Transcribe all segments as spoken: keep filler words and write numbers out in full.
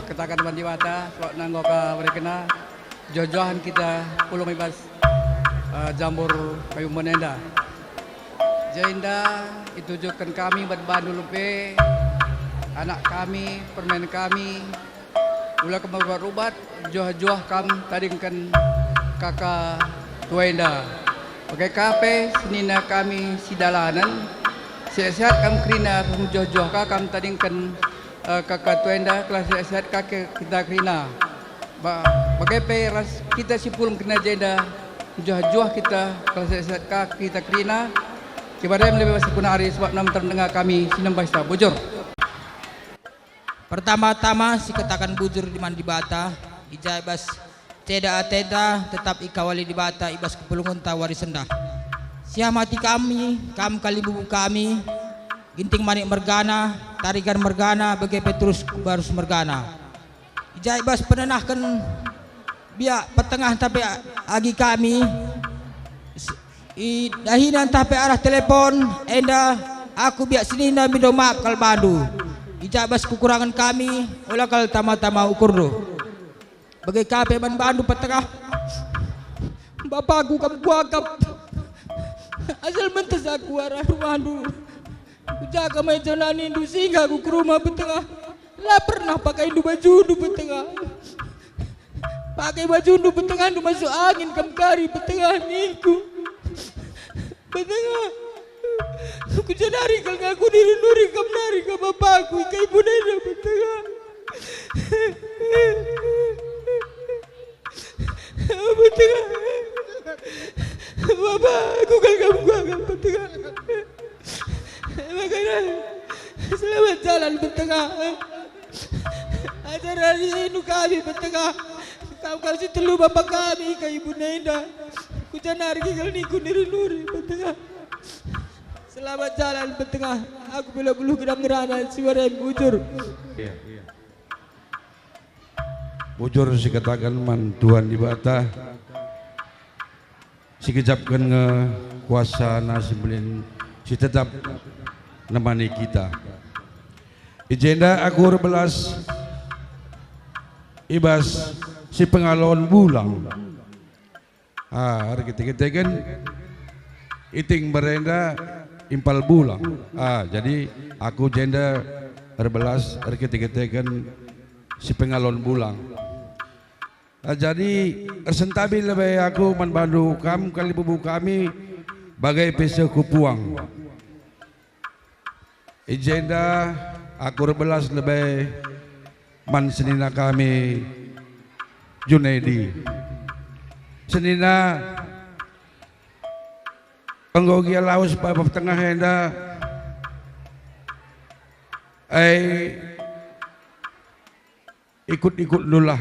Kataken man Dibata, sebab nanggo ka mereken joh-johan kita pulung i bas, eh, jambur kayu enda. Jenda itujuken kami bas bandu lupe, anak kami, permen kami, ula kam rubat-rubat, joh-joh kam tadingken kaka tua enda. Bage ka pe senina kami si dalanen, sehat-sehat kam kerina, joh-joh ka kam tadingken, eh, kaka tua enda, gelah sehat-sehat ka ke-, kita kerina. Ba-, bage pe ras kita si pulung kerina jenda, joh-joh kita, gelah sehat-sehat ka kita kerina. Cibadem lebe bas kunari, sebab nam terdenga kami si nembah ista bujur. Pertama-tama sikataken bujur man Dibata, i ja i bas ceda ateta tetap ikawali Dibata i bas kepulungenta wari sendah. Siamati kami, kam kalimbubu kami, Ginting Manik mergana, Tarigan mergana, bage pe Terus Barus mergana. I ja i bas penenahken biak petengah ntah pe agi kami, s-, i dahina ntah pe arah telepon, enda aku biak senina mindo maap kal bandu. I ja i bas kekurangen kami, ola kal tama-tama ukurndu. Bage ka pe man bandu petengah, bapaku kam kuakap, asal mentes aku arah rumahndu. Kujaga mai jonanindu sehingga aku ku rumah petengah. La pernah pakaindu bajundu petengah. Pakai bajundu petengahndu masuk angin kam kari petengah ningku. Petengah. Kujanari kal ngaku nuri-nuri kam nari ka bapaku i kai bunena petengah. Petengah. Bapaku kal kam kuakap petengah. Makana, selamat jalan petengah. Ajar ari inu kami petengah. Kam kal si telu bapa kami ka ibuna enda. Kujanari kal ningku nuri-nuri petengah. Selamat jalan petengah. Aku bela buluh gedang ngerana si warem bujur. Iya. Bujur sikataken man Tuhan Dibata, sikejapken nge kuasaNa si mbelin si tetap nemani kita. I jenda aku erbelas i bas si pengalon bulang. Ah, erkite-kiteken iting merenda impal bulang. Ah, jadi aku jenda erbelas erkite-kiteken si pengalon bulang. Ah, jadi ersentabi lebe aku man bandu kam kalimbubu kami bage pe seh ku puang. I jenda aku erbelas lebe man senina kami, Junaidi. Senina, enggo gia lawes bapa petengah enda, ai, ikut-ikutndulah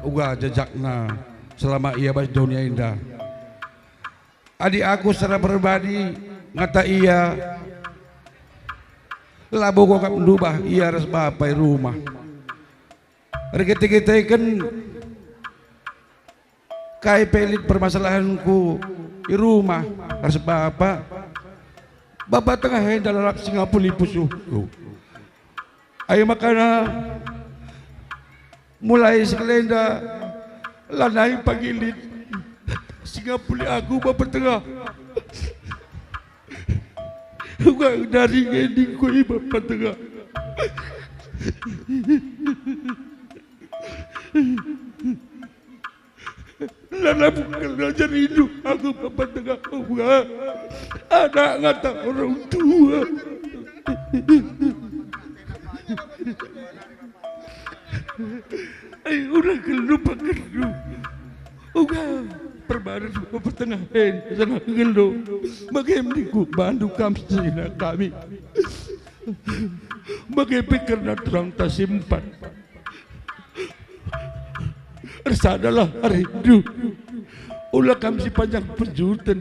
uga jejakna selama ia bas dunia enda. Adi aku secara pribadi ngata ia, labo kuakap ndubah ia ras bapa i rumah. Erkite-kiteken kai pe lit permasalahenku i rumah ras bapa, bapa tengah enda lalap si ngapuli pusuhku. Ai makana, mulai sekalenda lanai pagi lit si ngapuli aku bapa tengah. Uga dari nge ningku i bapa tengah. Dalam kerajaan hidup aku bapa tengah uga anak ngata orang tua. Ai, udah kelupa kelu. Uga perbahan pertengahen tengah ngelu. Bage meniku bandu kam senina kami. Bage pe kerna terang tasimpan. Ersadalah arindu. Ula kam si panjang perjuten.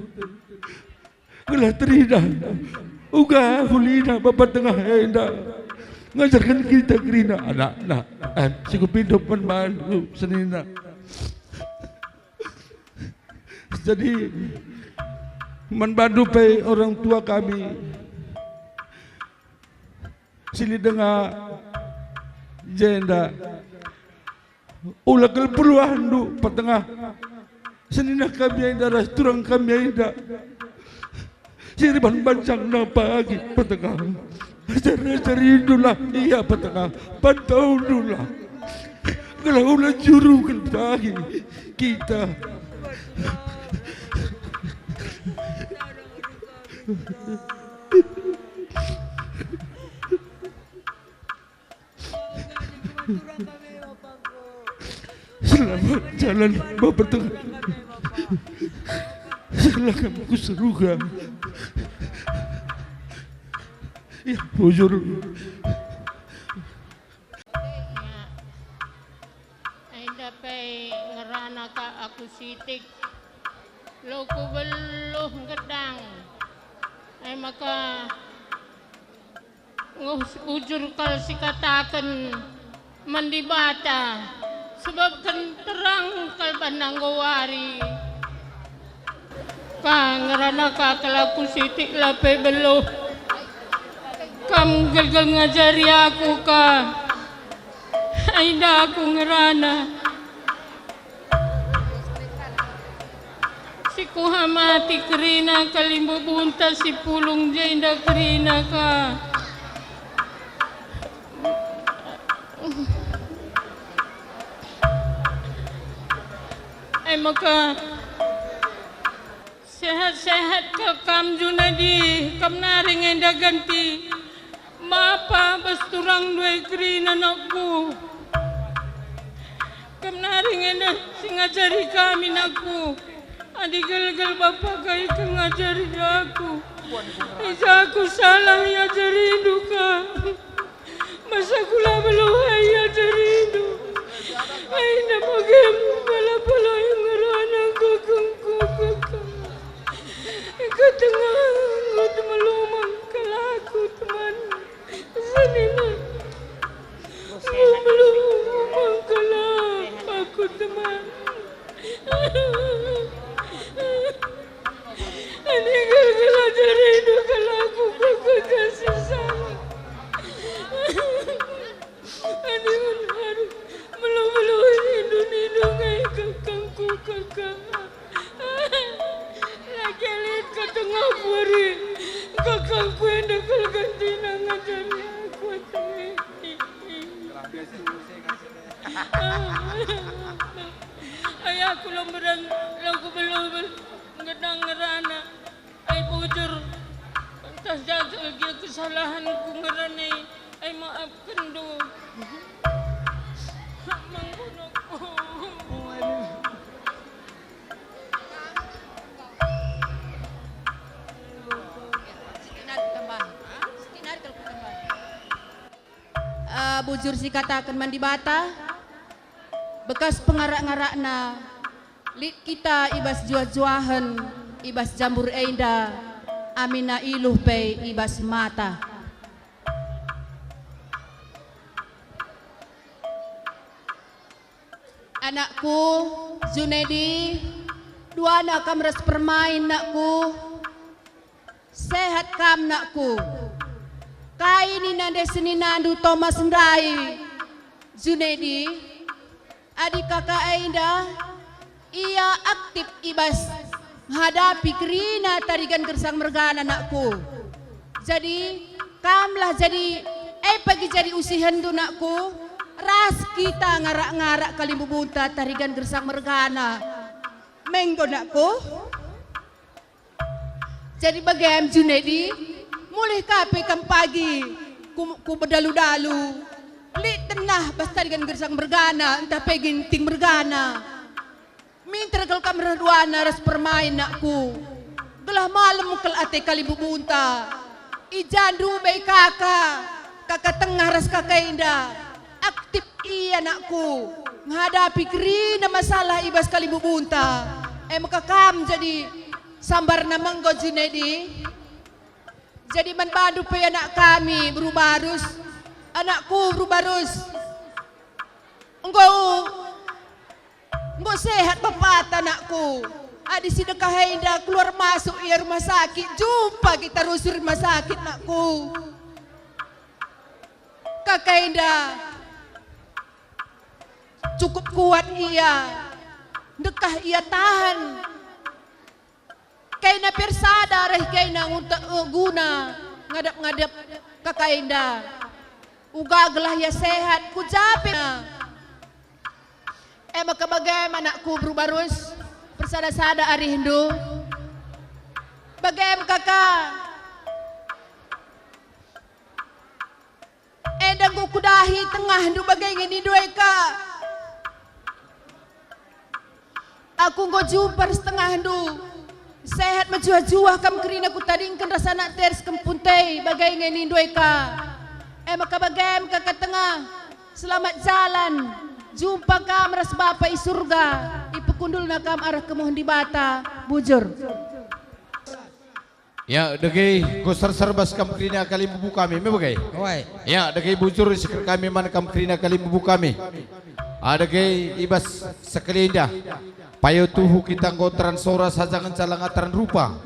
Gelah teridah. Uga ulina bapa tengah enda ngajarken kita kerina anakna. Eh, si kupindo man bandu senina. Jadi, man bandu pe orang tua kami, si lit denga jenda, Ula kal peluahndu, Patengah. Senina kami enda ras turang kami enda. Si erban bancangna pagi, Patengah. Ajar-ajarindulah ia, Patengah. Pantaundulah. Gelah ula juru kal pagi kita. Selamat jalan, Bapa Tuhan. Selamat ku surga. Ya, bujur. Enda pe ngerana ka aku sitik. Lo ku beluh ngedang. E maka, nguh bujur kal sikataken man Dibata, sebabken terang kal banna enggo wari. Ka ngerana ka kal aku sitik la pe beluh. Kam gelgel ngajari aku ka. Enda aku ngerana. Si kuhamati kerina kalimbubunta si pulung jenda kerina ka. E maka, sehat-sehat kal kam Junedi, kam nari nge enda ganti. Bapa bas turangndu e kerina nakku. Kam nari nge enda si ngajari kami nakku. Adi gelgel bapa kai kal ngajari aku. I ja aku salah iajarindu ka. Bas aku la beluh ai iajarindu. Ai enda bage mala pala ngerana kakangku kaka. Ikatengah enggo melumang kal aku teman. Senina. Enggo melumang kal aku teman. Adi gelgel ajarindu kal aku kaka kasih sayang. Adi harus melo-melo nindu-nindu ngai kakangku kaka. Lagi lit katengah kuari kakangku enda kal gantina ngajari aku ate. Ayahku lo mberan, lo ku beluh-beluh ngedang ngerana. Ai bujur, ntah jaga gia kesalahanku ngerana i, ai maafkenndu. Manggunakku. Eh, bujur sikataken man Dibata, bekas pengarak-ngarakna, lit kita i bas juah-juahen, i bas jambur enda, aminna iluh pe i bas mata. Anakku, Junedi, duana kam ras permain, nakku. Sehat kam, nakku. Kai nina nde seninandu Thomas ndai, Junedi? Adi kaka enda, ia aktif i bas menghadapi kerina Tarigan Gersang mergana, nakku. Jadi, kamlah jadi, e pagi jadi usihenndu, nakku, ras kita ngarak-ngarak kalimbubunta Tarigan Gersang mergana. Menggo, nakku? Jadi bagem, Junedi, mulih ka pe kam pagi ku, ku bedalu-dalu. Lit tenah bas Tarigan Gersang mergana, ntah pe Ginting mergana. Minter kal kam reh duana ras permain, nakku. Gelah malem kal ate kalimbubunta. I ja ndube kaka, kaka tengah ras kaka enda. Aktif ia, nakku, menghadapi kerina masalah i bas kalimbubunta. E maka kam jadi sambarna menggo, Junedi. Jadi man bandu pe anak kami, Beru Barus, anakku Beru Barus. Enggo, enggo sehat bapata, anakku. Adi si dekah enda keluar masuk ia rumah sakit, jumpa kita rusur rumah sakit, nakku. Kaka enda. Cukup kuat ia, ndekah ia tahan. Kaina persada reh kaina ngunta-, eh, guna ngadep-ngadep kaka enda. Uga gelah ia sehat, ku ja pe na. E maka bage me anakku beru barus, persada-sada arihndu. Bage me kaka. Enda enggo kudahi tengahndu bage nge nindu e ka. Aku enggo jumpa ras tengahndu. Sehat mejuah-juah kam kerina kutadingken ras anak Teres Kempuntei bage nge nindu e ka. E maka bage me kaka tengah. Selamat jalan. Jumpa kam ras Bapa i Surga. Ipekundulna kam arah kemuhen Dibata. Bujur. Ya, dage, enggo serser bas kam kerina kalimbubu kami, me bage? Oi. Ya, dage bujur isikir kami man kam kerina kalimbubu kami. Ah, dage, i bas sekali enda, payo tuhu kita enggo teran sora saja ngenca langa teran rupa.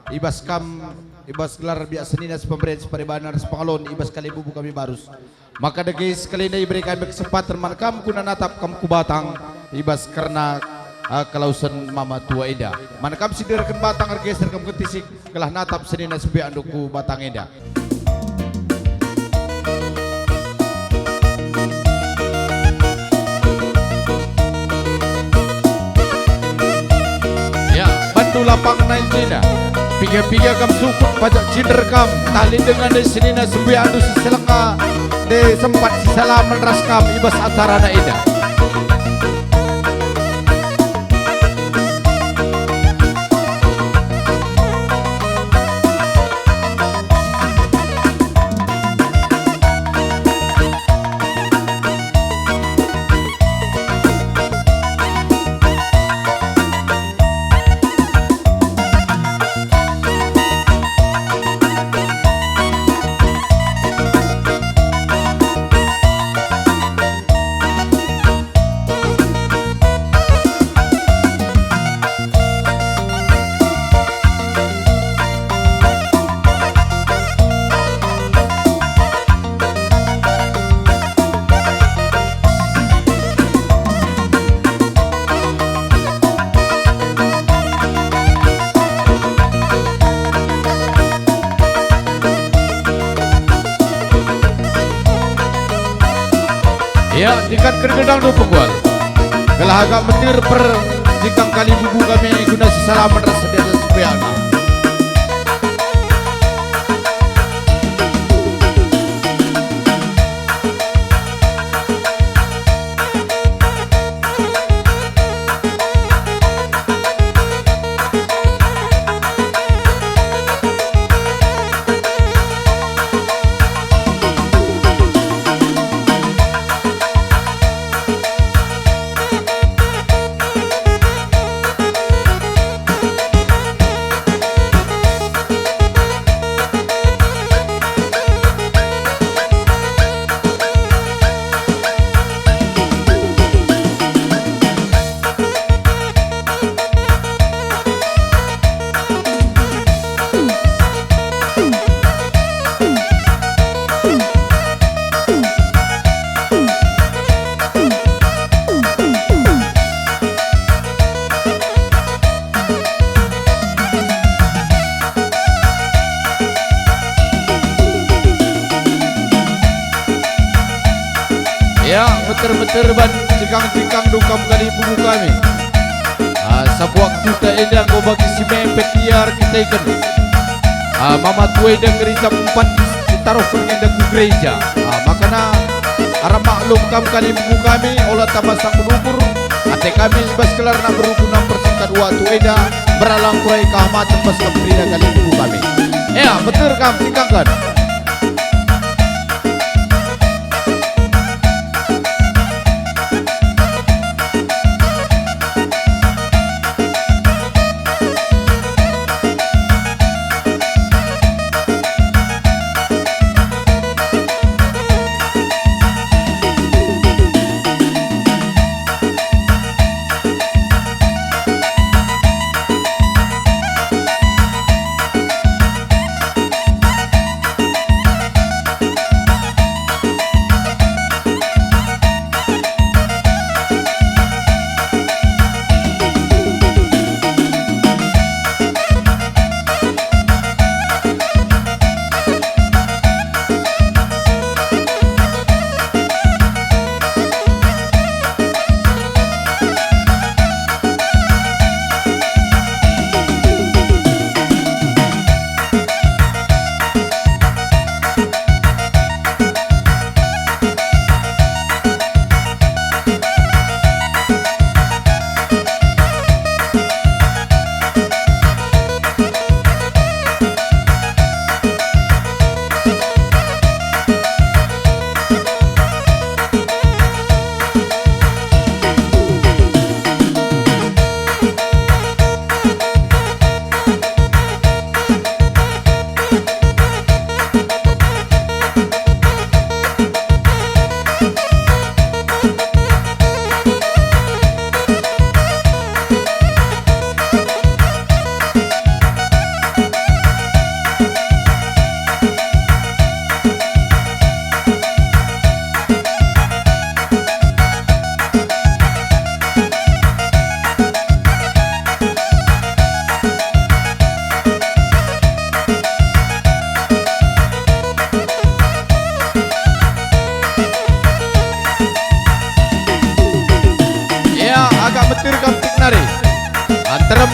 I bas kam, i bas gelar biak senina si pemeren si paribanan ras pengalon i bas kalimbubu kami barus. Maka dage sekali enda ibere kami kesempaten man kam guna natap kam ku batang i bas kerna, eh, kelawesen mama tua enda. Man kam si ndereken batang ergeser kam kentisik gelah natap senina sembiakndu ku batang enda. Ya, bandu lapang nai jina. Piga-piga kam sukut pajak cinder kam, tah lit denga ndai senina sembiakndu si selenga, ndai sempat sisalamen ras kam i bas acarana enda. Ya, tingkat kergedang dua penggual. Gelah agak metir per jikang kalimbubu kami guna sisalamen ras sedia sepiakna. Ya, meter-meter ban cikang-cikang dukam kalimbubu kami. Ah, sabap waktu ta enda enggo bagi si mepet ia erkiteken. Ah, mama tua enda gereja empat itaruhken enda ku gereja. Ah, makana arah maklum kam kalimbubu kami, ola tama sangkur-ukur, ate kami i bas gelarna berukuna persingkat waktu enda, beralang kurai kehamaten bas kam kerina kalimbubu kami. Ea, meter kam, cikangken.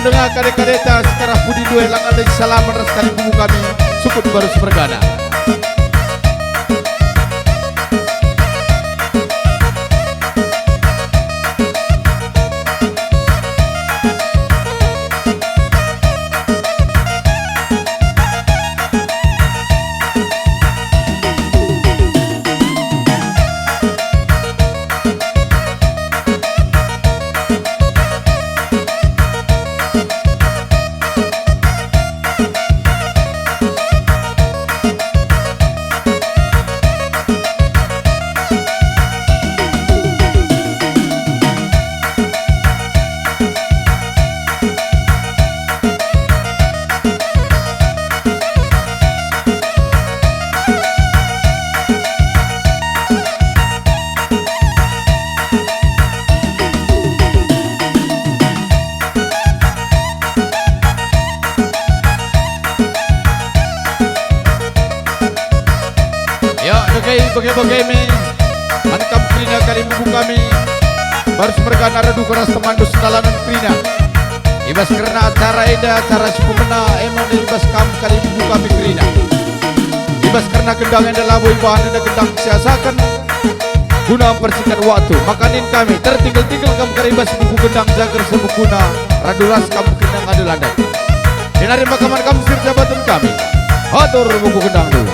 Denga kade-kadeta sekarang pudi dua lang alai salaman ras kalimbubu kami, sukut Barus mergana. Ya, dage bage-bage me man kam kerina kalimbubu kami, Barus mergana radu ras temanndu sedalanen kerina. I bas kerna acara enda, acara si pemena, e me i bas kam kalimbubu kami kerina. I bas kerna gendang enda labo ibahan enda gendang siasaken guna mpersingkat waktu. Maka nin kami, tertinggel-tinggel kam kari bas buku gendang jager sebukuna, radu ras kam kerina ngadu landai. Jenari maka man kam sir jabaten kami. Atur buku gendangndu.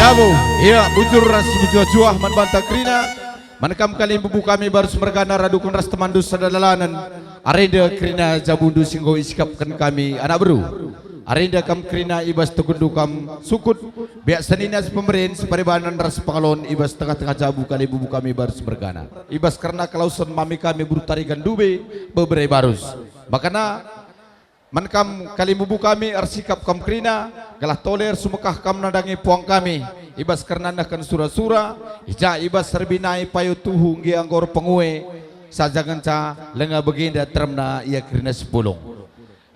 Dabo, ia bujur ras mejuah-juah man banta kerina, man kam kalimbubu kami Barus mergana raduken ras temanndu sada dalanen, arenda kerina jabundu si enggo isikapken kami anak beru. Arenda kam kerina i bas tugenndu kam sukut, biak senina si pemeren, si paribanen ras pengalon i bas tengah-tengah jabu kalimbubu kami Barus mergana. I bas kerna kelawesen mami kami beru Tarigan Dube, bebere Barus. Makana man kam kalimbubu kami ersikap kam kerina, gelah tole ersumekah kam nandangi puang kami, i bas kerna nehken sura-sura, i ja i bas erbinai payo tuhu enggi anggor pengue, saja ngenca lenga begenda teremna ia kerina si pulung.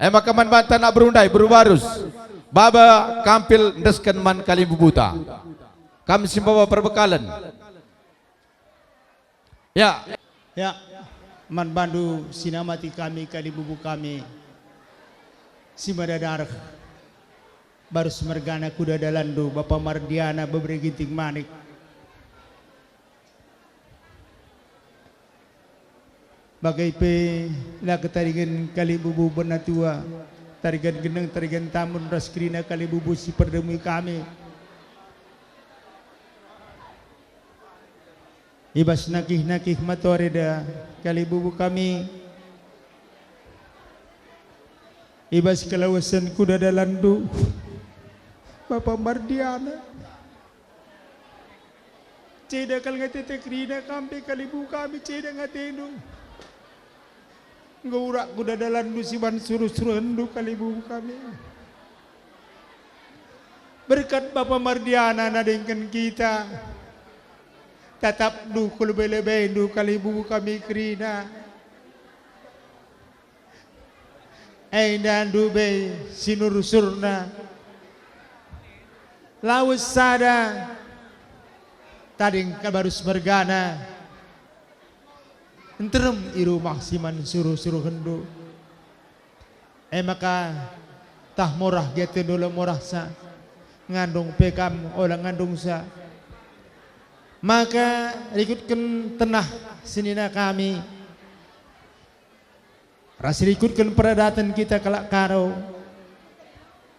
E maka man banta anak beru ndai, beru Barus, baba kampil endesken man kalimbubuta. Kam si maba perbekalen. Ya. Ya, man bandu si namati kami, kalimbubu kami, si mada dareh, Barus mergana kuda dalanndu, Bapa Mardiana, bebere Ginting Manik. Bage pe la ketarigen kalimbubu benatua, tarigen geneng, tarigen tambun ras kerina kalimbubu si perdemui kami. I bas nakih-nakih matore da kalimbubu kami, i bas kelawesen kuda dalanndu, Bapa Mardiana. Ceda kal nge ateta kerina kam pe kalimbubu kami, ceda nge atendu. Enggo urak kuda dalanndu si ban suruh-suruhenndu kalimbubu kami. Berkat Bapa Mardiana nadingken kita. Tatapndu ku lebe-lebendu kalimbubu kami kerina. Enda ndube si nursurna. Lawes sada tading kal Barus mergana. Nterem i rumah si man suruh-suruhenndu. E maka tah morah gia atendu, ola morahsa, ngandung pe kam ola ngandungsa. Maka rikutken tenah senina kami, ras rikutken peradaten kita kalak Karo.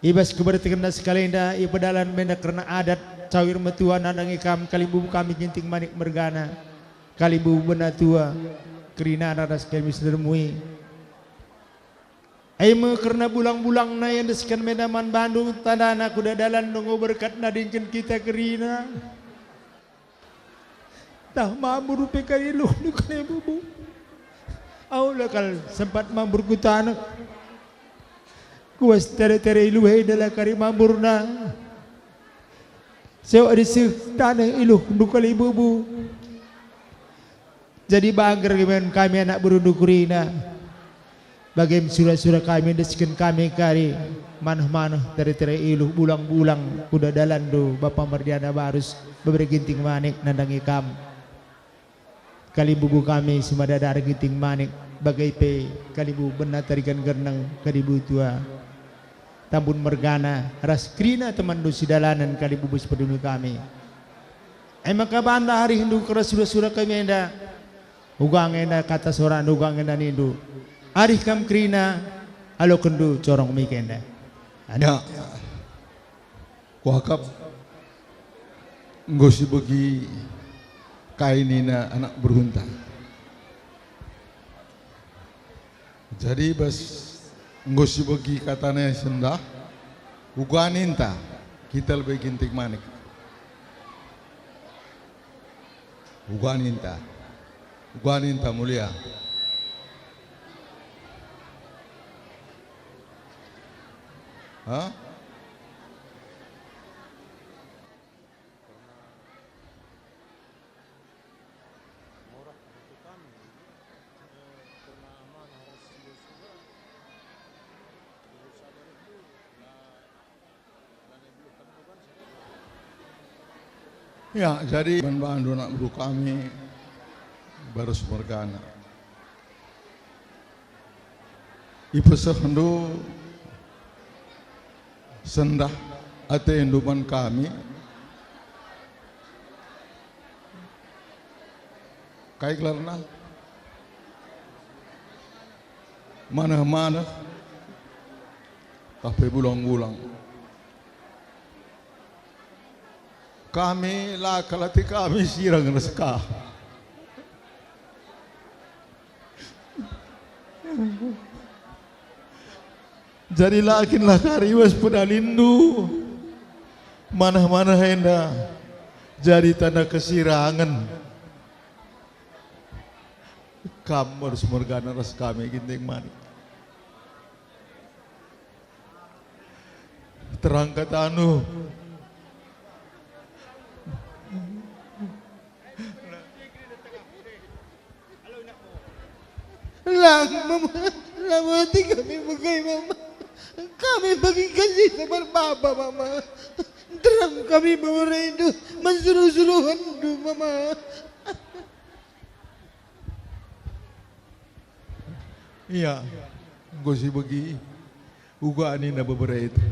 I bas kebertekenna sekalenda, ipedalan me enda kerna adat, cawir metua nandangi kam kalimbubu kami Ginting Manik mergana, kalimbubu benatua, kerina ras kami si dermui. E me kerna bulang-bulangna iendesken me enda man bandu, tandana kuda dalan enggo berkat nadingken kita kerina. Tah mambur pe kari iluhndu kalimbubu. Au la kal sempat mambur ku taneh. Kuas tere-tere iluh enda la kari mamburna. Sewa adi seh taneh iluhndu kalibubu. Jadi bangger man kami anak berundu kerina. Bagem sura-sura kami ndesken kami kari maneh-maneh tere-tere iluh bulang-bulang kuda dalanndu Bapa Merdiana Barus bebere Ginting Manik nandangi kam. Kalibubu kami si madadar Ginting Manik, bage pe kalibubu bena Tarigan Gerneng, kalibubu tua Tambun Mergana, ras kerina temanndu si dalanen kalibubu si perdunu kami. E maka banta arihndu keras sura-sura kami enda, uga nge enda kata sorandu, uga nge enda nindu, arih kam kerina, alokenndu corong mik enda. Enda. Ya. Kuakap enggo sibegi kai nina anak berunta. Jadi bas enggo sibegi katana sendah, uga ninta kita lebe Ginting Manik. Uga ninta, uga ninta mulia. Ha? Ya, jadi man bandu anak beru kami, Barus Mergana. Ipesehndu sendah atendu man kami. Kai gelarna? Maneh-maneh, tah pe bulang-bulang. Kami la kal ate kami sirang ras ka. Jadi la kin la kari was pedalinndu maneh-maneh enda jadi tanda kesirangen. Kam Barus Mergana ras kami Ginting Manik. Terang kataNdu. Lang, Mama, lang ate kami bage, Mama. Kami bagi kasih sabar Bapa, Mama. Terang kami bebereNdu, man suruh-suruhenNdu, Mama. Iya, enggo sibegi uga nina bebere itu.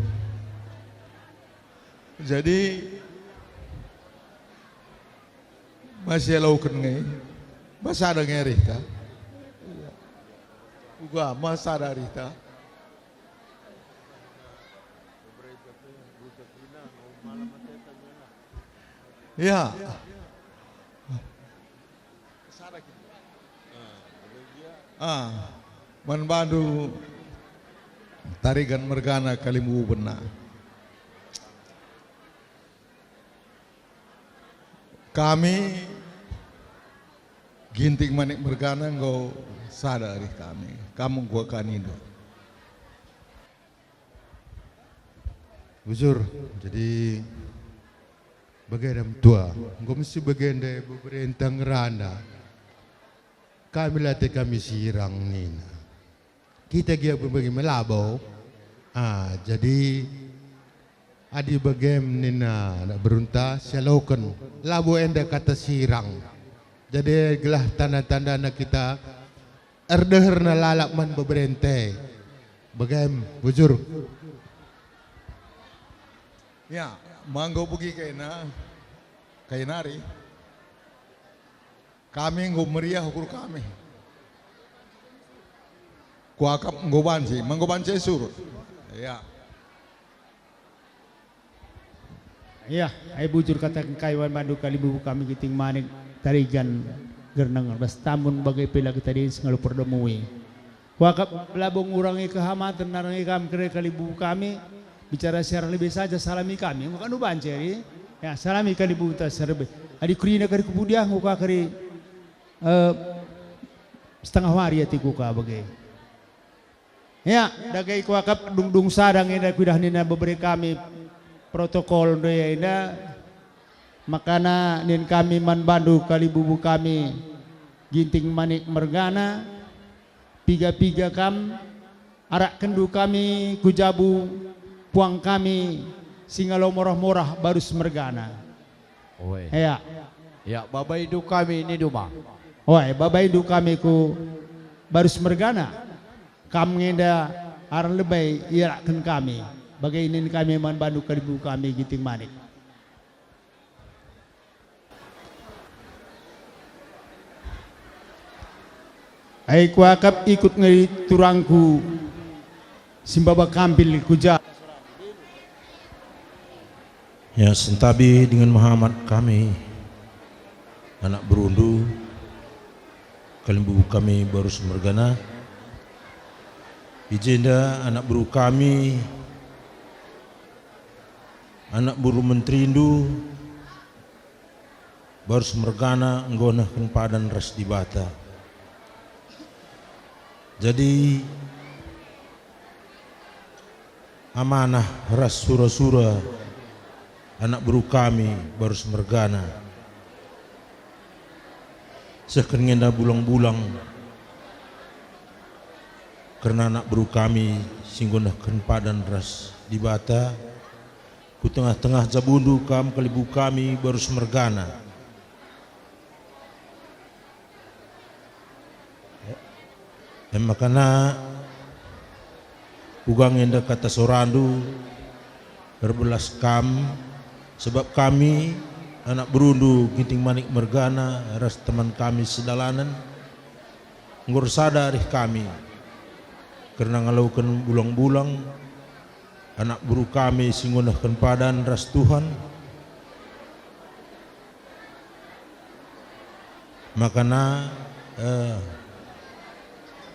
Jadi, masih aloken nge, masada nge arihta. Iya. Uga masada arihta. Iya. Ah, man bandu Tarigan Mergana kalimbubuenna. Kami Ginting Manik Mergana enggo sada arih kami. Kam enggo ka nindu. Bujur, jadi bage da metua, enggo mesi bagenda beberenta ngerana. Kami la ate kami sirang nina. Kita gia bagi melabo. Ah, jadi adi bagem nina anak berunta, sialoken labo enda kata sirang. Jadi gelah tanda-tandana kita erdeherna lalap man beberenta. Bagem, bujur. Ya, manggo begi kaina, kainari. Kami enggo meriah ukur kami. Kuakap enggo banci, manggo banci surut. Ya. Iya, ai bujur kataken kai wan bandu kalimbubu kami Ginting Manik, Tarigan Gerneng ras Tambun bage pe la kita dingin sengalo perdemui. Kuakap labo ngurangi kehamaten narangi kam kere kalimbubu kami, bicara siarah lebe saja salami kami. Enggo kanu banci ari? Ya, salami kalimbubu ta siarah lebe. Adi kerina kari kupudiah enggo ka kari, eh, setengah wari atiku ka bage. Ya, dage kuakap dung-dung sada nge enda kuidah nina bebere kami protokol ndo ya enda. Makana nin kami man bandu kalibubu kami, Ginting Manik mergana, piga-piga kam, arakkenndu kami ku jabu, puang kami si ngalo morah-morah barus mergana. Oe. Ya. Ya, babaindu kami nindu ma. Oe, babaindu kami ku barus mergana. Kam nge enda arah lebe iarakken kami, bage nin kami man bandu kalibubu kami Ginting Manik. Ai kuakap ikut nge turangku si mbaba kampil ku ja. Ya, sentabi dingen mehamat kami, anak berundu, kalimbubu kami barus mergana. I jenda anak beru kami, anak beru menterindu, barus mergana enggo nehken padan ras Dibata. Jadi, amanah ras sura-sura anak beru kami barus mergana. Sehken nge enda bulang-bulang kerna anak beru kami si enggo nehken padan ras Dibata, ku tengah-tengah jabundu kam kalibubu kami barus mergana. E makana, uga nge enda kata sorandu, erbelas kam, sebab kami, anak berundu Ginting Manik mergana ras teman kami sedalanen, enggo ersada arih kami, kerna ngaloken bulang-bulang, anak beru kami si enggo nehken padan ras Tuhan. Makana, eh,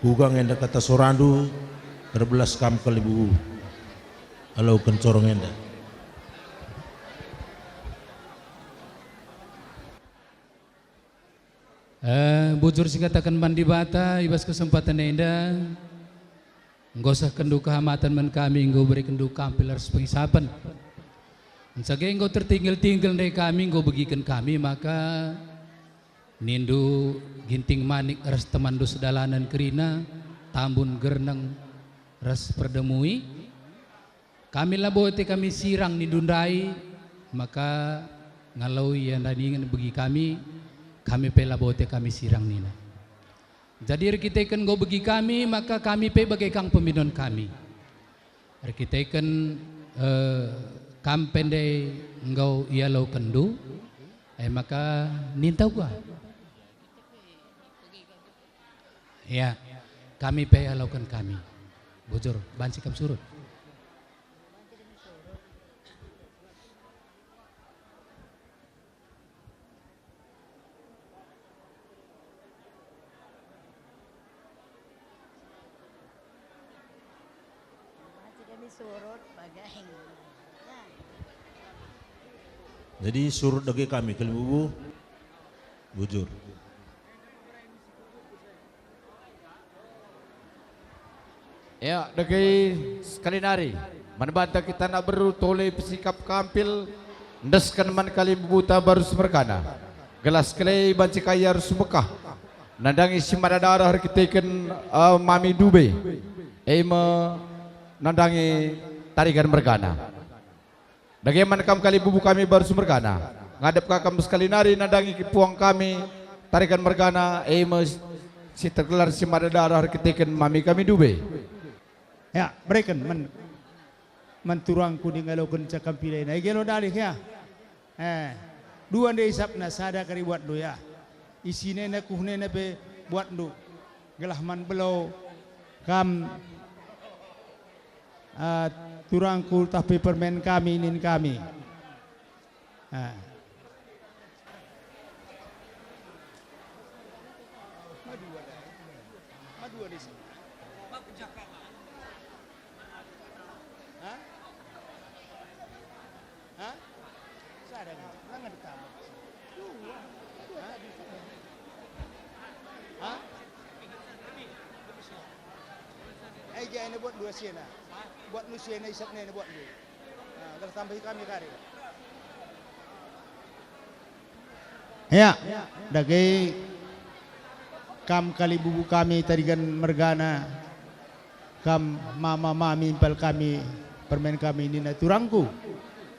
uga nge enda kata sorandu, erbelas kam kalibubu, aloken corong enda. Eh, bujur sikataken man Dibata i bas kesempaten enda, enggo sehkenndu kehamaten man kami, enggo berekenndu kampil ras pengisapen. Nca ge enggo tertinggel-tinggel ndai kami, enggo begiken kami, maka nindu Ginting Manik ras temanndu sedalanen kerina, Tambun Gerneng ras Perdemui. Kami labo ate kami sirang nindu ndai, maka ngaloi ia ndai ningen begi kami, kami pe labo ate kami sirang nina. Jadi erkiteken enggo begi kami, maka kami pe bage kang peminon kami. Erkiteken, eh, kam pe ndai enggo ialokenndu, e maka ninta uga. Ya, kami pe ialoken kami. Bujur, banci kam surut. Jadi surut dage kami kalimbubu. Bujur. Ya, dage sekali nari, man banta kita anak beru tole pesikap kampil, endesken man kalimbubuta barus mergana. Gelah sekali banci kai arus Mekah, nandangi si mada dareh erkiteken, eh, mami dube, e me nandangi tarigan mergana. Dage man kam kalimbubu kami barus mergana. Ngadep ka kam sekali nari nandangi puang kami, tarigan mergana, e me si tergelar si mada dareh erkiteken mami kami dube. Ya, bereken man, man turangku ning ngaloken cakap pidai. Nah, i gelo dalih ya. Eh, dua nde isapna, sada kari buatndu ya. Isinena kuhnena pe buatndu. Gelah man belo kam, ah, turangku tah pe permen kami, nin kami. Ah. Hah? Hah? Sada nge, langan ditambah. Dua. Dua tadi. Hah? Eh, gia ene buat dua siena. Buat nu siena isap nene buat dua. Nah, gelah tambahi kami kari. Ya, dage kam kalimbubu kami Tarigan mergana, kam mama mami impal kami, permen kami nina turangku.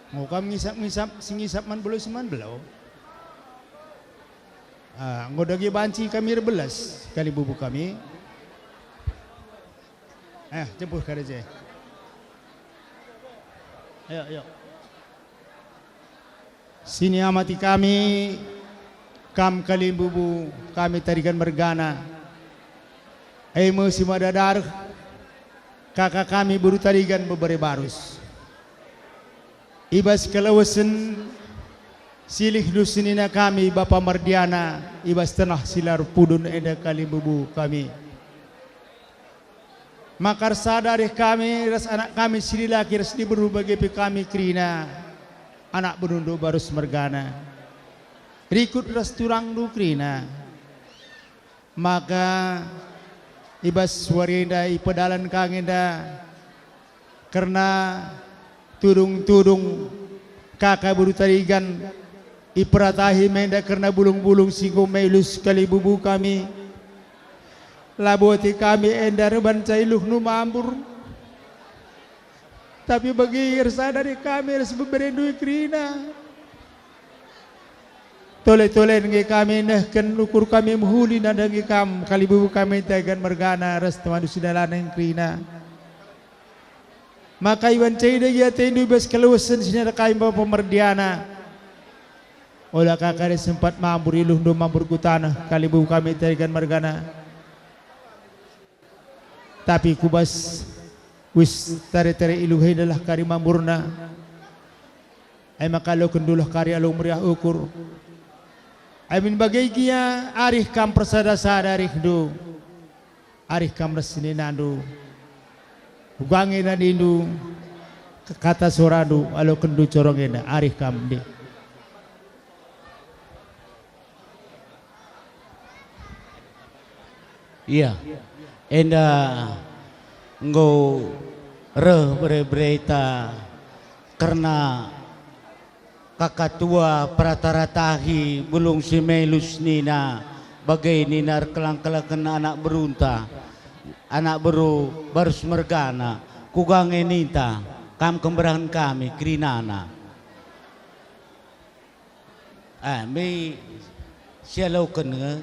Enggo kam ngisap-ngisap, si ngisap man belo si man belo. Ah, enggo dage banci kami erbelas kalimbubu kami. Eh, jemput kada je. Ayo, ayo. Siniamati kami, kam kalimbubu kami Tarigan mergana. E me si mada dareh kaka kami beru Tarigan bebere barus. I bas kelewesen silih dus senina kami Bapa Mardiana i bas tenah si la erpudun enda kalimbubu kami. Maka ersada arih kami ras anak kami si dilaki ras diberu bage pe kami kerina, anak berundu barus mergana. Rikut ras turangndu kerina. Maka i bas wari enda ipedalan ka nge enda kerna tudung-tudung kaka beru Tarigan, iperatahi me enda kerna bulung-bulung si enggo melus kalimbubu kami. Labo ate kami enda erbanca iluhndu mambur, tapi bagi ersada arih kami ras beberendu kerina. Tole-tolen nge kami nehken ukur kami mehuli nandangi kam, kalimbubu kami Tarigan mergana ras temanndu si dalanna kerina. Maka ibanca ida gia atendu i bas kelewesen si nina kami Bapa Mardiana. Ola ka kari sempat mambur iluhndu mambur ku taneh, kalimbubu kami Tarigan mergana. Tapi ku bas wis tare-tare iluh endalah kari mamburna. E maka alokendulah kari alu meriah ukur. Amin bage gia arih kam persada-sada arihndu, arih kam ras seninandu. Uga nge nadindu kata sorandu alokenndu corong enda, arih kam ndi. Ia, enda enggo reh bere-bereta kerna kakatua perata-ratahi bulung si melus nina, bage nina erkeleng-kelengen anak berunta, anak beru barus mergana, kuga nge ninta, kam kemberahen kami kerinana. Ah, mi sialoken nge.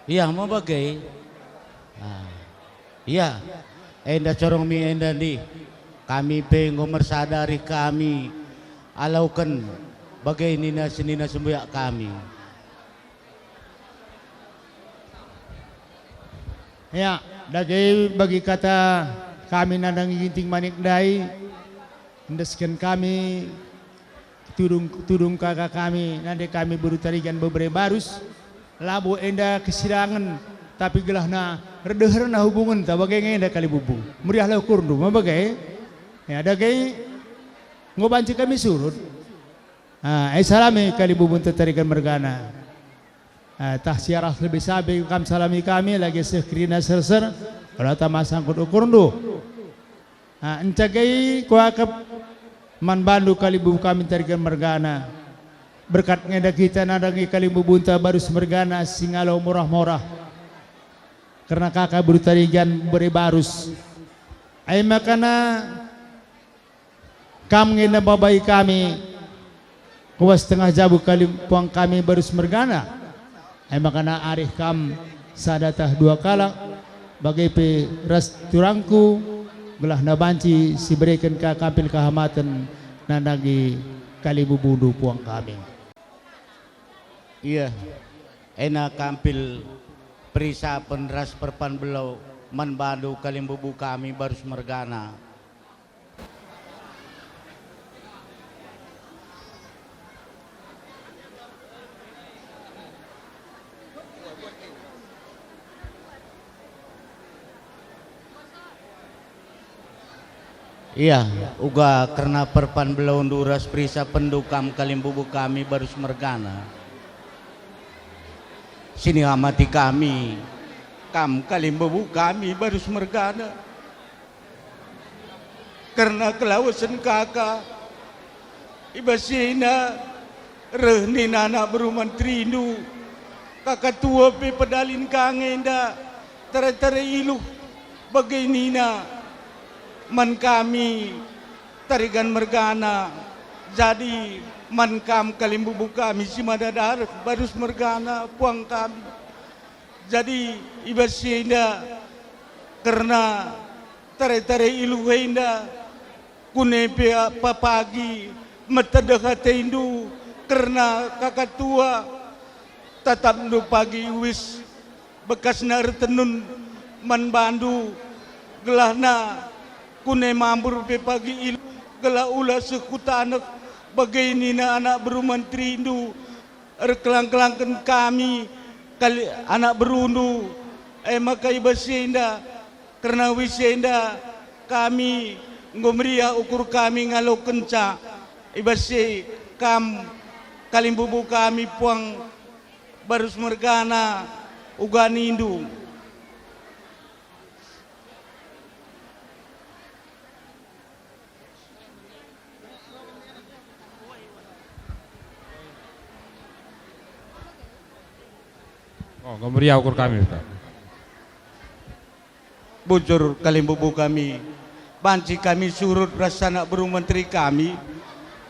Ia me bage. Ah, ia. Enda corong mi enda ndih. Kami pe enggo mersada arih kami aloken bage nina senina sembuyak kami. Ya, dage bagi kata kami nandangi Ginting Manik ndai, endesken kami tudung, tudung kaka kami, nande kami beru Tarigan bebere barus, labo enda kesirangen, tapi gelahna erdeherna hubungenta bage nge enda kalimbubu. Meriahlah ukurndu, me bage? Ya, dage enggo banci kami surut. Ah, e salami kalimbubunta Tarigan mergana. Ah, tah siarah lebih sabe kam salami kami, lagi seh kerina serser, ola tama sangkut ukurndu. Ah, encagai kuakap man bandu kalimbubu kami Tarigan mergana. Berkat ngenda kita nandangi kalimbubunta barus mergana si ngalo morah-morah. Kerna kaka beru Tarigan bere barus. Ai makana kam ngenda mabai kami, kuas tengah jabu kalimpuang kami barus mergana. Ai makana arih kam sada tah dua kalak, bage pe ras turangku, gelahna banci sibereken ka kampil kehamaten nandangi kalimbubundu puang kami. Ia, ena kampil perisapen ras perpan belo man bandu kalimbubu kami barus mergana. Ia, uga kerna perpan belondu ras perisapenndu kam kalimbubu kami barus mergana. Siniamati kami, kam kalimbubu kami barus mergana. Kerna kelawesen kaka, i bas ina, Reh nina anak beru manterindu, kakatua pe pedalin ka nge enda, tare-tare iluh, bage nina man kami, Tarigan mergana, jadi man kam kalimbubu kami si mada dareh, Barus mergana, puang kami. Jadi i bas si enda, kerna tare-tare iluh enda, kune pe pepagi metedeh atendu kerna kakatua, tatapndu pagi uis bekasna ertenun man bandu, gelahna kune mambur pe pagi iluh, gelah ula seh ku taneh, bage nina anak beru manterindu, erkelang-kelangken kami kali anak berundu, e maka i bas enda, kerna uis enda kami enggo meriah ukur kami ngalokenca, i bas e kam kalimbubu kami puang Barus mergana uga nindu. Oh, enggo meriah ukur kami, Ustaz. Bujur kalimbubu kami, banci kami surut ras anak beru menteri kami.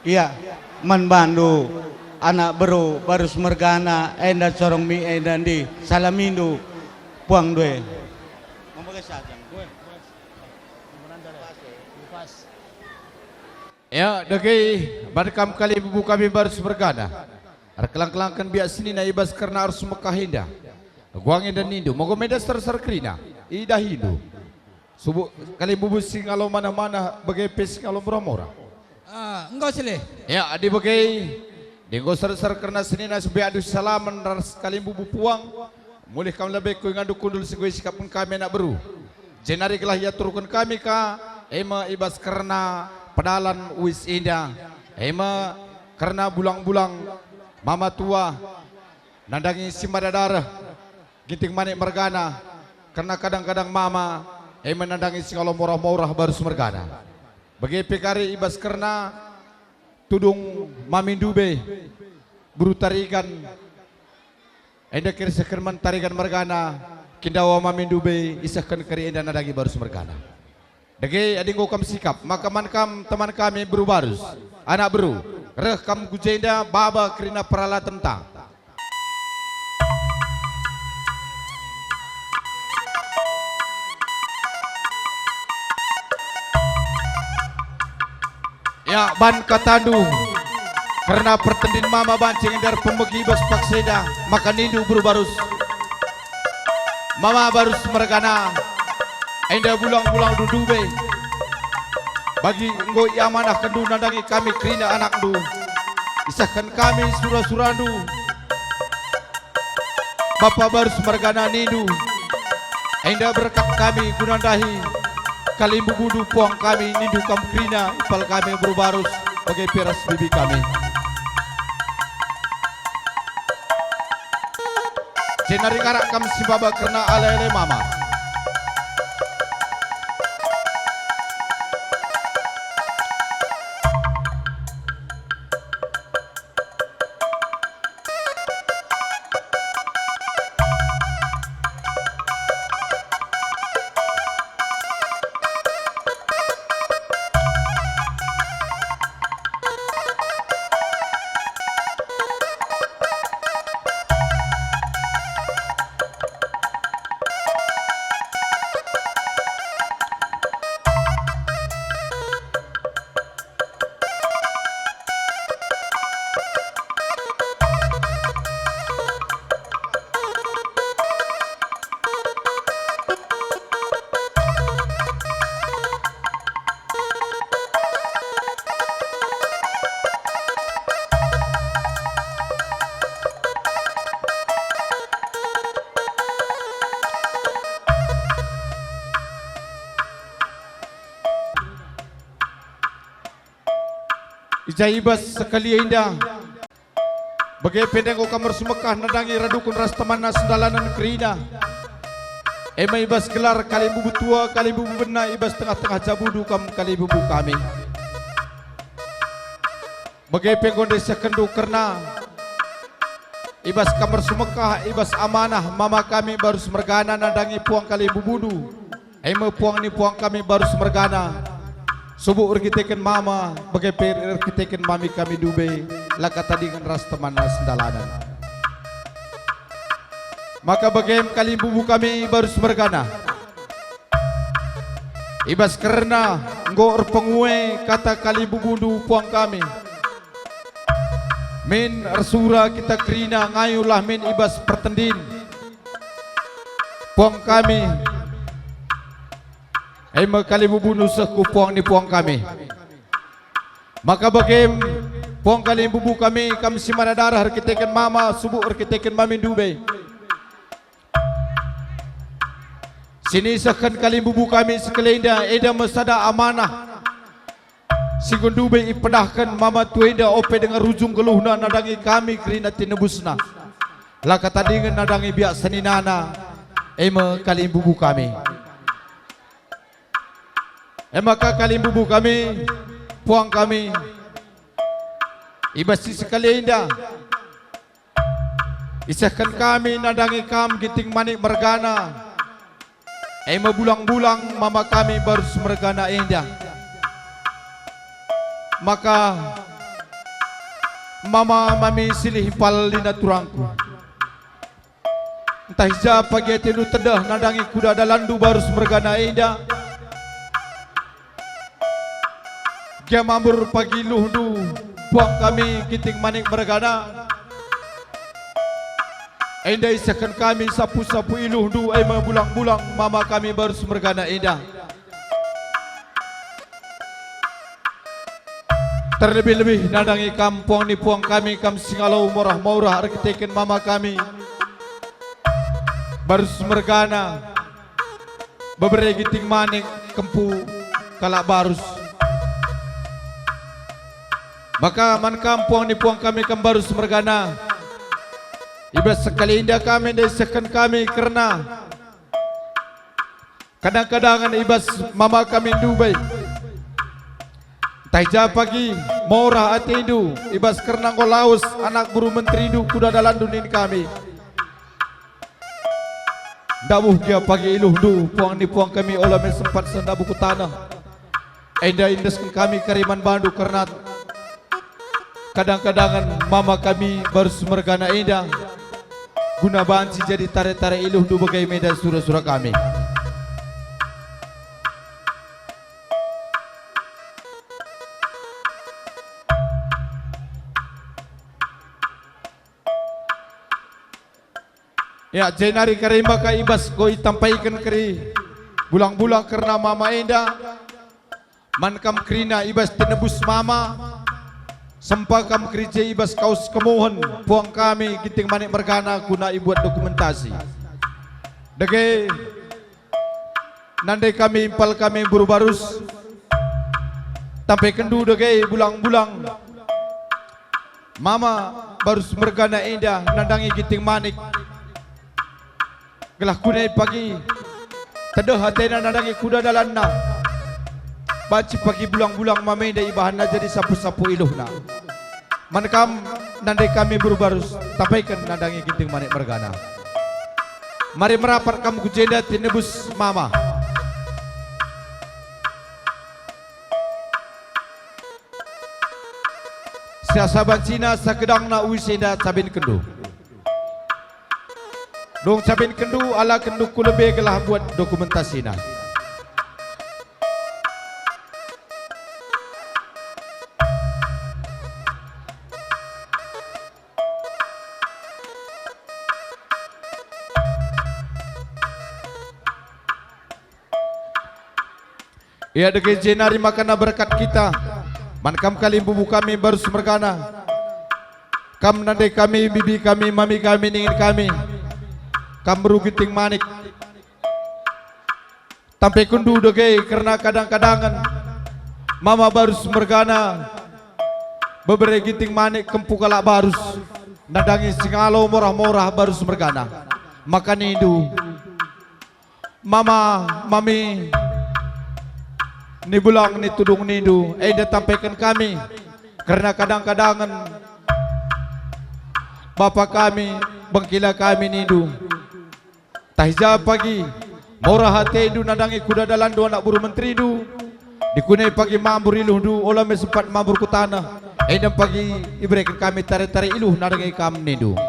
Ia, man bandu, anak beru Barus mergana, enda sorong mi enda ndi, salamindu, puang due. Ya, dage, man kam kalimbubu kami Barus mergana. Erkelang-kelangken biak senina i bas kerna arus Mekah enda. Guang enda nindu, moga meda sar-sar kerina, idahindu. Subuk kalimbubu si ngalo manah-manah, bage pe si ngalo murah-murah. Ah, enggo seh. Ya, adi bage, adi enggo sar-sar kerna senina, sebeakndu salamen ras kalimbubu puang, mulih kam lebe ku ingandu kundul si enggo isikapken kami anak beru. Jenari gelah iaturken kami ka, e me i bas kerna pedalan uis enda, e me kerna bulang-bulang mama tua, nandangi si mada dareh, Ginting Manik mergana, kerna kadang-kadang mama, e me nandangi si ngalo morah-morah Barus mergana. Bage pe kari i bas kerna tudung mamindu be, beru Tarigan, enda kirsehken man Tarigan mergana, kindawa mamindu be isehken kari enda nandangi Barus mergana. Dage, adi enggo kam sikap, maka man kam teman kami beru Barus, anak beru, reh kam ku jenda baba kerina peralatenta. Ya, ban katandu, kerna pertendin mama banci ngendar pemegi bas paksa enda, maka nindu beru Barus. Mama Barus mergana, enda bulang-bulang dudube. Bagi enggo iamanahkenndu nandangi kami kerina anakndu, isehken kami sura-surandu. Bapa Barus mergana nindu, enda berkat kami guna ndahi kalimbubundu puang kami nindu kam kerina ipal kami beru Barus bage pe ras bibi kami. Jenari ngarak kam si baba kerna ale-ale mama. I ja i bas sekali enda, bage pe enda enggo kam ersemekah nandangi radukun ras temanna sendalanen kerina. E me i bas gelar kalimbubu tua, kalimbubu bena i bas tengah-tengah jabundu kam kalimbubu kami. Bage pe enggo ndai isehkenndu kerna i bas kam ersumekah i bas amanah mama kami Barus mergana nandangi puang kalimbubundu, e me puang ni puang kami Barus mergana, subuk erkiteken mama, bage pe erkiteken mami kami Dube, la katadingen ras temanna sendalanen. Maka bagem kalimbubu kami Barus mergana. I bas kerna enggo erpengue kata kalimbubundu puang kami. Min ersura kita kerina ngayulah min i bas pertendin puang kami, e me kalimbubundu seh ku puang ni puang kami. Maka bagem puang kalimbubu kami, kam si mana darah erkiteken mama, subuk erkiteken mami Dube. Si nisehken kalimbubu kami sekalenda, enda me sada amanah si enggo Dube ipedahken mama tua enda ope denga rujung geluhna nandangi kami kerina tinebusna. La katadingen nandangi biak seninana, e me kalimbubu kami. E maka kalimbubu kami, puang kami, i bas si sekalenda, isehken kami nandangi kam Ginting Manik mergana, e me bulang-bulang mama kami Barus mergana enda. Maka mama, mami, silih impal lina turangku. Ntah i ja pagi atendu tedeh nandangi kuda dalanndu Barus mergana enda, gia mambur pagi iluhndu puang kami Ginting Manik mergana, enda isehken kami sapu-sapu iluhndu, e me bulang-bulang mama kami Barus mergana enda. Terlebih-lebih nandangi kam puang ni puang kami, kam si ngalo morah-morah erkiteken mama kami Barus mergana, bebere Ginting Manik, kempu kalak Barus. Maka man kam puang ni puang kami, kam Barus mergana, i bas sekalenda kami enda isehken kami kerna kadang-kadangen i bas mama kami Dube. Ntah i ja pagi morah atendu i bas kerna enggo lawes anak beru menterindu kuda dalanndu nin kami. Ndabuh gia pagi iluhndu puang ni puang kami, ola me sempat sendabuh ku taneh. Enda iendesken kami kari man bandu kerna kadang-kadangen mama kami Barus mergana enda, guna banci jadi tare-tare iluhndu bage me enda sura-sura kami. Ya, jenari kari maka i bas enggo itampaiken kari bulang-bulang kerna mama enda, man kam kerina i bas tinebus mama, sempa kam keri je i bas kaus kemuhen puang kami Ginting Manik mergana guna ibuat dokumentasi. Dage, nande kami, impal kami Buru Barus, tampaikenndu dage bulang-bulang mama Barus mergana enda nandangi Ginting Manik, gelah kunai pagi tedeh atena nandangi kuda dalanna, banci pagi bulang-bulang mama enda ibahanna jadi sapu-sapu iluhna. Man kam, nande kami Buru Barus, tampaiken nandangi Ginting Manik mergana. Mari merapat kam ku jenda tinebus mama. Siasa bancina sagedangna uis enda cabinkenndu. Dung cabinkenndu, alakenndu ku lebe gelah buat dokumentasina. Ia dage jenari makana berkat kita man kam kalimbubu kami Barus mergana, kam nande kami, bibi kami, mami kami, ningin kami, kam Buru Ginting Manik. Tampaikenndu dage kerna kadang-kadangen mama Barus mergana, bebere Ginting Manik, kempu kalak Barus, nandangi singalo morah-morah Barus mergana. Maka nindu, mama, mami, ni bulang ni tudung nindu, enda tampaiken kami. Kerna kadang-kadangen bapa kami, bengkila kami nindu, tah i ja pagi mora atendu nandangi kuda dalandu anak buru menterindu, dikune pagi mambur iluhndu ola me sempat mambur ku taneh, enda pagi ibereken kami tare-tare iluh nandangi kam nindu.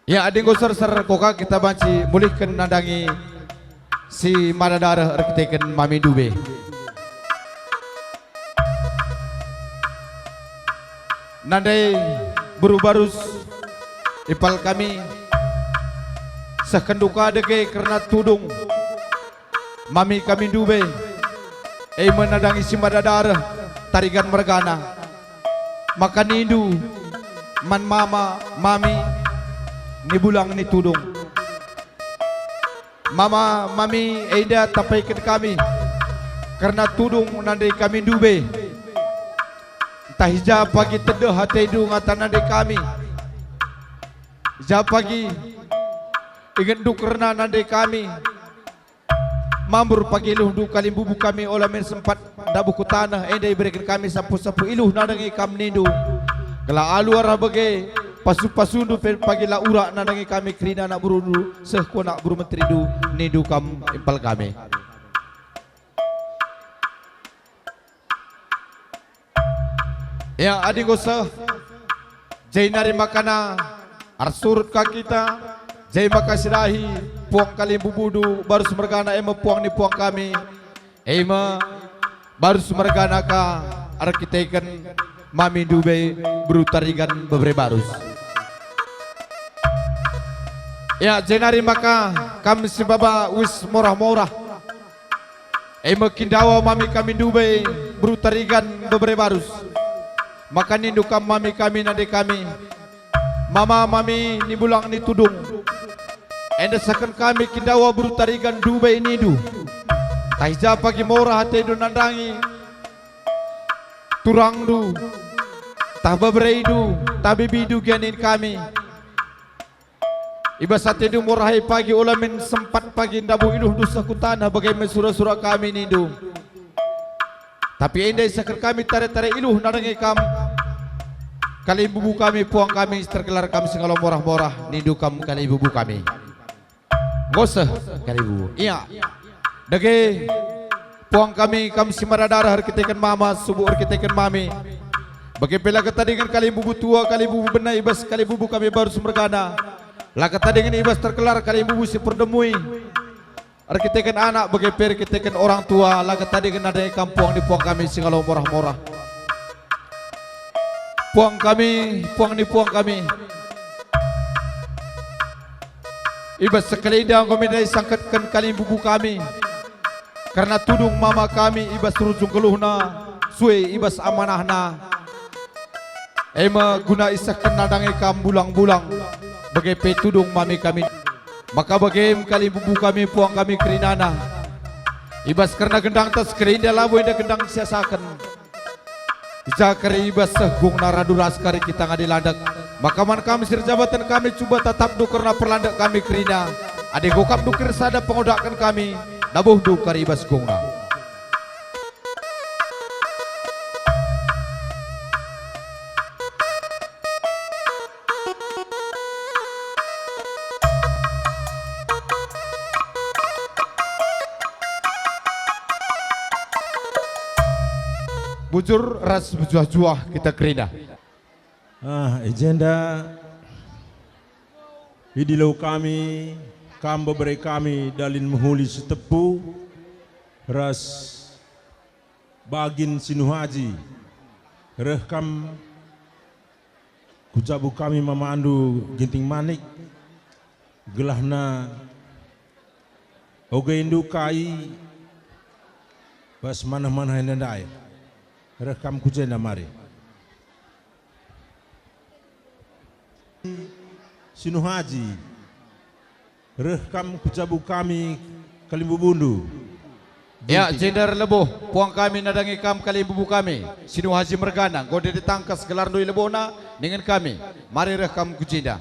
Ya, adi enggo serser, kuga kita banci mulihken nandangi si mada dareh erkiteken mamindu be. Nandai beru barus impal kami, sehkenndu ka dage kerna tudung mami kami ndube, e me nandangi si mada dareh Tarigan mergana. Maka nindu man mama, mami, ni bulang ni tudung. Mama, mami, enda tampaiken kami kerna tudung nandai kami ndube. Ntah i ja pagi tedeh atendu ngata nandai kami, i ja pagi ingetndu kerna nandai kami, mambur pagi iluhndu kalimbubu kami ola min sempat ndabuh ku taneh, enda ibereken kami sapu-sapu iluh nandangi kam nindu. Gelah alu arah bage, pasu-pasundu pe pagi la urak nandangi kami kerina anak burundu seh ku anak buru menterindu nindu kam impal kami. Ya, adi enggo seh, jenari makana ersurut ka kita, je maka sidahi puang kalimbubundu barus mergana e me puang ni puang kami, e me barus mergana ka erkiteken mamindu be beru Tarigan bebere barus. Ya, jenari maka kam si baba wis morah-morah. E me kindawa mami kami ndube beru Tarigan bebere barus. Maka nindu kam mami kami nande kami, mama mami ni bulang ni tudung. Enda sehken kami kindawa beru Tarigan ndube nindu. Ntah i ja pagi morah atendu nandangi turangndu, ntah beberendu, ntah bibindu gia nin kami. I bas atendu morah e pagi ola min sempat pagi ndabuh iluhndu seh ku taneh bage me sura-sura kami nindu. Tapi enda isehken kami tare-tare iluh nandangi kam, kalimbubu kami, puang kami, tergelar kam singalo morah-morah, nindu kam kalimbubu kami. Enggo seh kalimbubu. Ia. Dage, puang kami, kam si mada dareh erkiteken mama, subuk erkiteken mami. Bage pe la ketadingen kalimbubu tua, kalimbubu bena i bas kalimbubu kami barus mergana. La ketadingen i bas tergelar kalimbubu si perdemui. Erkiteken anak, bage pe erkiteken orang tua, la ketadingen nande kam puang ni puang kami singalo morah-morah. Puang kami, puang ni puang kami. I bas sekali enda enggo me ndai isangketken kalimbubu kami, kerna tudung mama kami i bas rujung geluhna, sue i bas amanahna. E me guna isehken nandangi kam bulang-bulang, bage pe tudung mami kami. Maka bage me kalimbubu kami, puang kami kerinana. I bas kerna gendangta sekali enda labo enda gendang siasaken. I ja kari i bas seh gungna radu ras kari kita ngadi landek. Maka man kam si erjabaten kami cuba tatapndu kerna perlandek kami kerina. Adi enggo kam dukir sada pengodaken kami, ndabuhndu kari i bas gungna. Bujur ras mejuah-juah kita kerina. Ah, i jenda idilo kami, kam bebere kami, Dalin Mehuli Sitepu, ras Bagin Sinuhaji, reh kam ku jabu kami mamandu Ginting Manik, gelahna ogendu kai bas manah-manah enda ndai, reh kam ku jenda mari. Sinuhaji, reh kam ku jabu kami kalimbubundu. Ya, Ginting. Jenda erlebuh, puang kami nandangi kam kalimbubu kami, Sinuhaji mergana, enggo ndai tangkas gelarndu i lebohna, ningen kami, mari reh kam ku jenda.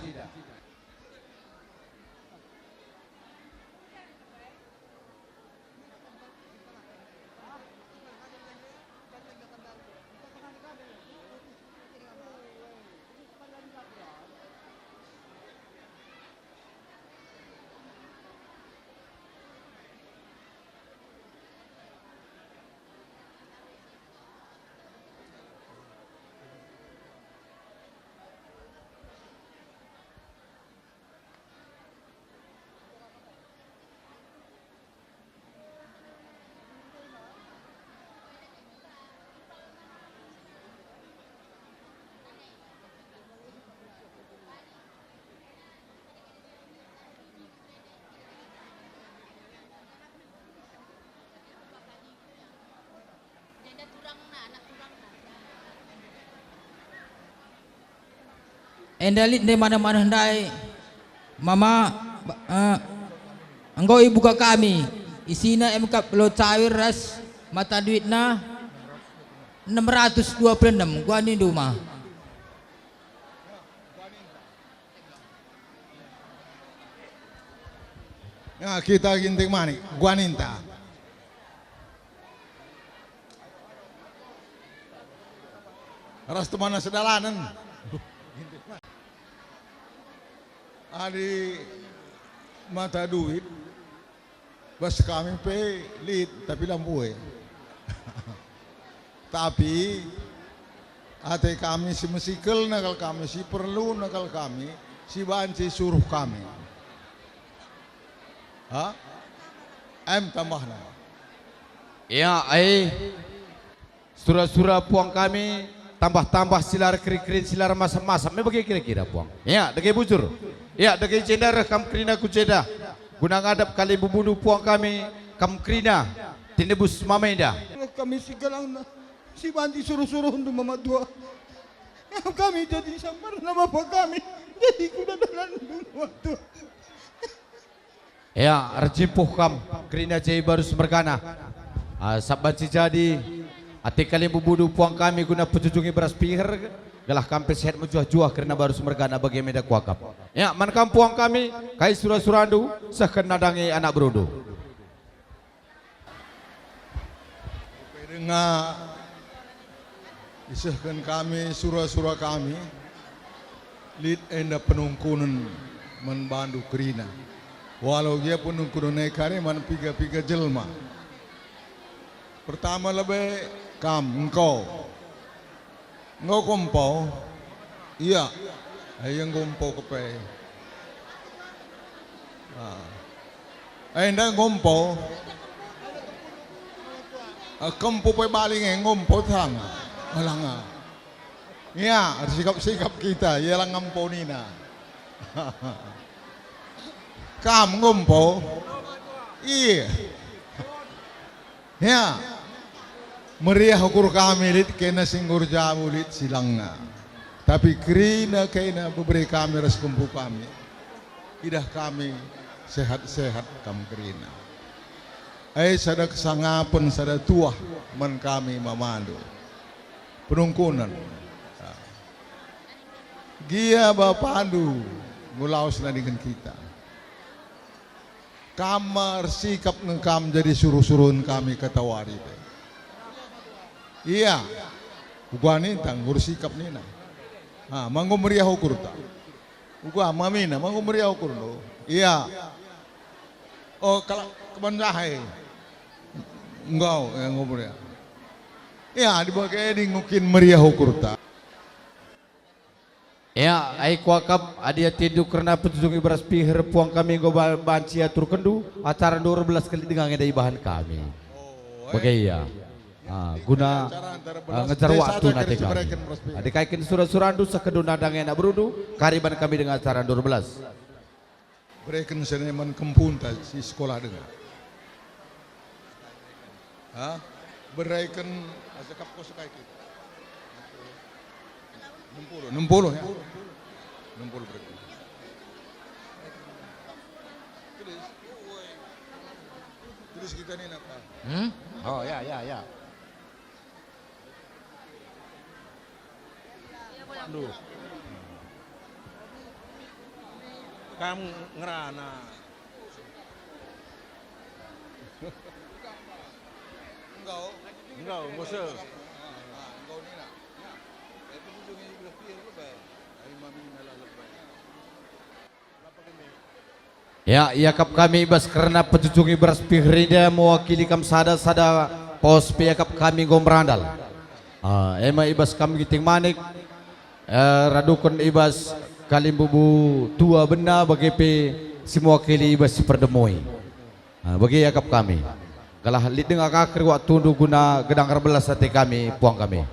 Enda lit ndai maneh-maneh ndai, Mama, ba-, eh, enggo ibuka kami, isina em kap lo cawir ras mata duitna enem ratus dua puluh enem, guanindu ma. Ya, kita Ginting Manik, guaninta. Ras temanna sedalanen. Adi mata duit, bas kami pe lit, tapi la mbue. Tapi ate kami si mesikelna kal kami, si perluna kal kami, si banci suruh kami. Ha? Em tambahna. Ya, ai. Sura-sura puang kami, tambah-tambah silar keri-kerin, silar masam-masam. Me bage kira-kira puang. Ya, dage bujur. Ya, dage jenda reh kam kerina ku jenda. Guna ngadap kalimbubundu puang kami, kam kerina tinebus mamenda. Reh kami si galangna, si banci suruh-suruhndu mama tua. Kami jadi sambarna bapa kami, jadi kuda dalanndu mama tua. Ya, erjimpuh kam kerina je i Barus mergana. Ah, sabap banci jadi ate kalimbubundu puang kami guna pejujungi beras piher, gelah kam pe sehat mejuah-juah kerina Barus mergana bage menda kuakap. Ya, man kam puang kami, kai sura-surandu, sehken nandangi anak berundu. Pe denga isehken kami sura-sura kami, lit enda penungkunen man bandu kerina. Walau gia penungkunen e kari man piga-piga jelma. Pertama lebe kam engko. Enggo kumpo? Ia. Ia enggo empo kepe. Ah. Enda enggo empo. Ah, kempu pe bali nge enggo empo tang. Alang, ah. Ia, sikap-sikap kita, ia lang empo nina. Kam enggo empo? Iya. Ya, meriah ukur kami lit kena si enggo erjabu lit si langa. Tapi kerina kena bebere kami ras kempu kami. Idah kami sehat-sehat kam kerina. Ai sada kesangapen, sada tuah man kami mamandu. Penungkunen. Gia bapandu ngulawes nandingen kita. Kam me ersikap nge kam jadi suruh-suruhen kami katawari pe. Ia, uga ninta nggo ersikap nina. Ha, ma enggo meriah ukurta. Uga mamina, ma enggo meriah ukurndu. Ia. Oh, kalak kebanjahe. Enggo, ya, enggo meriah. Ia, dibage adi ngukin meriah ukurta. Ya, ai kuakap, adi atendu kerna pejujungi beras piher puang kami enggo ba-, banci aturkenndu, acara ndu erbelas kali denga enda ibahan kami. Bage ia. Ah, guna, ah, ngejar waktu nate kami. Adi kaiken sura-surandu, sehkenndu nandangi anak berundu, kari ban kami denga acara ndu erbelas. Bereken sene man kempunta si sekolah denga. Ha? Bereken asa kap kos kai kita. Enam puluh, enam puluh ya. Enam puluh bereken. Terus, terus kita ni napa? Hmm? Oh ya, ya, ya. Aduh. Kam ngerana. Enggau. Enggau, ngose. Enggau nina. Itu bujung ini belah pier lebai. Ari mami nalah lebai. Ya, iakap kami i bas kerna pejujungi beras piher enda mewakili kam sada-sada pos pe iakap kami enggo merandal. Ah, e me i bas kam Ginting Manik, eh, raduken i bas kalimbubu tua bena bage pe si mewakili i bas si perdemoi. Ah, bage iakap kami. Gelah lit denga ka keri waktundu guna gedang erbelas ate kami, puang kami.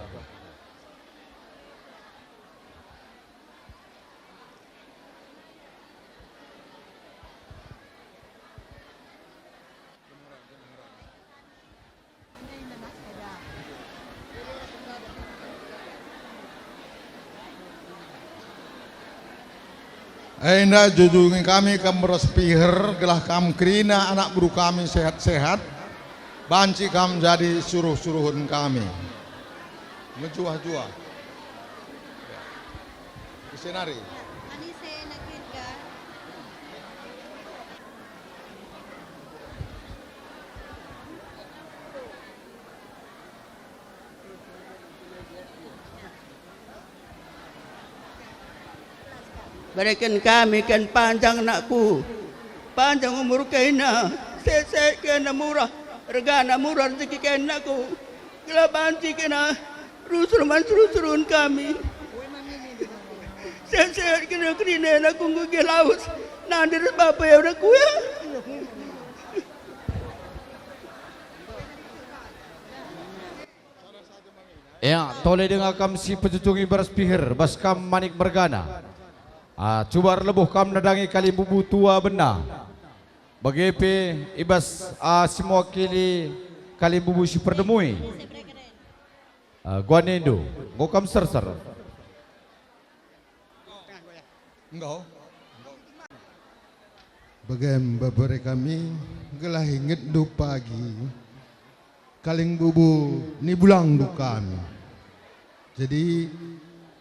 Enda jujungi kami kam ras piher, gelah kam kerina anak beru kami sehat-sehat, banci kam jadi suruh-suruhen kami. Mejuah-juah. Ise nari? Bereken kami ken panjang, nakku. Panjang umur kena, sese kena murah, regana murah rezeki kena, nakku. Gelah banci kena rusur man suruh-suruhen kami. Sese kena kerina, nakku, enggo ge lawes. Nande ras bapa ya, nakku, ya. Ya, tole denga kam si pejujungi beras piher, bas kam manik mergana. Ah, cuba erlebuh kam nadangi kalimbubu tua bena. Bage pe i bas, ah, si mewakili kalimbubu si perdemui. Ah, guanindu, enggo kam serser. Enggo. Bagem bebere kami, gelah ingetndu pagi kalimbubu ni bulangndu kami. Jadi,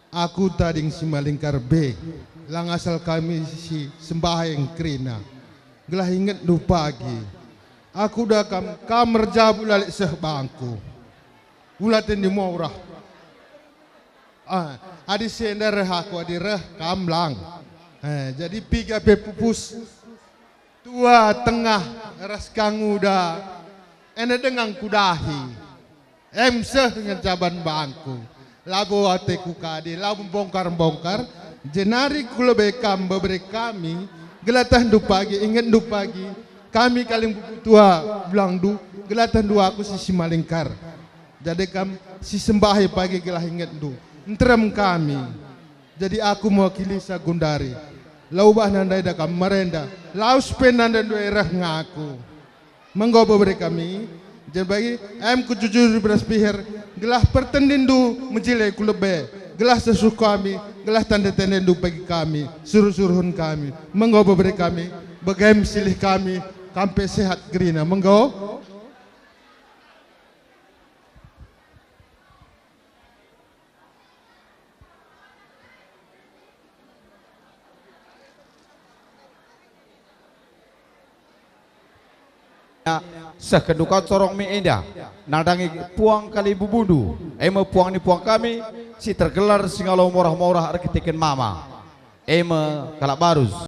aku tading si malingkar be, lang asal kami si sembahyang kerina. Gelah ingetndu pagi, aku da kam, kam erjabu lalek seh bangku. Ula tendi murah. Ah, adi si enda reh aku, adi reh kam lang. Eh, jadi piga pe pupus tua tengah ras kanguda, enda denga kudahi. Em seh ngencaban bangku. Labo ateku kade, labo mbongkar-mbongkar, jenari kulebe kam bebere kami, gelah tehndu pagi, ingetndu pagi, kami kalimbubu tua bulangndu, gelah tehndu aku si simalingkar. Jadi kam si sembahi pagi gelah ingetndu. Nterem kami. Jadi aku mewakili sagundari. La ubahna ndai da kam merenda. Lawes pe nandandu e reh ngaku. Menggo bebere kami. Jadi bagi em kujujuri beras piher. Gelah pertendinndu mejile ku lebe. Gelah sesuh kami. Gelah tande-tandendu bagi kami. Suruh-suruhen kami. Menggo bebere kami. Bagem silih kami. Kam pe sehat kerina. Menggo. Seh kendu ka corong mi enda, nadangi puang kalimbubundu, e me puang ni puang kami, si tergelar si ngalo morah-morah erkiteken mama, e me kalak Barus.